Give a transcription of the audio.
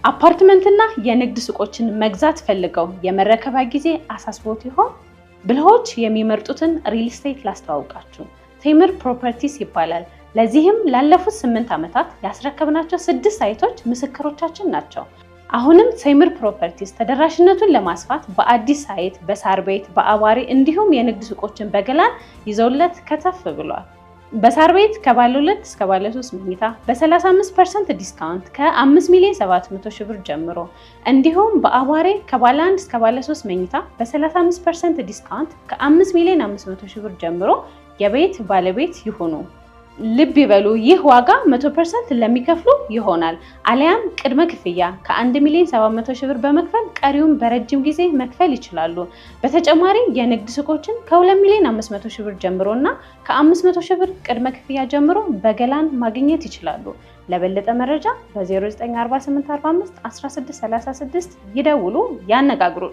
አፓርትመንትና የንግድ ሱቆችን መግዛት ፈልገው የመረከቢያ ጊዜ አሳስቦት ይሆን? ብልሆች የሚመርጡትን ሪል ስቴት ላስተዋውቃችሁ። ቴምር ፕሮፐርቲስ ይባላል። ለዚህም ላለፉት 8 ዓመታት ያስረከብናቸው 6 ሳይቶች ምስክሮቻችን ናቸው። አሁንም ቴምር ፕሮፐርቲስ ተደራሽነቱን ለማስፋት በአዲስ ሳይት በሳር ቤት፣ በአዋሬ እንዲሁም የንግድ ሱቆችን በገላን ይዘውለት ከተፍ ብሏል። በሳር ቤት ከባለ 2 እስከ ባለ 3 መኝታ በ35% discount ከ5 ሚሊዮን 700 ሺህ ብር ጀምሮ፣ እንዲሁም በአዋሬ ከባለ 1 እስከ ባለ 3 መኝታ በ35% discount ከ5 ሚሊዮን 500 ሺህ ብር ጀምሮ የቤት ባለቤት ይሁኑ። ልብ ይበሉ፣ ይህ ዋጋ 100% ለሚከፍሉ ይሆናል። አሊያም ቅድመ ክፍያ ከ1 ሚሊዮን 700 ሺህ ብር በመክፈል ቀሪውን በረጅም ጊዜ መክፈል ይችላሉ። በተጨማሪ የንግድ ሱቆችን ከ2 ሚሊዮን 500 ሺህ ብር ጀምሮ እና ከ500 ሺህ ብር ቅድመ ክፍያ ጀምሮ በገላን ማግኘት ይችላሉ። ለበለጠ መረጃ በ0948451636 ይደውሉ፣ ያነጋግሩ።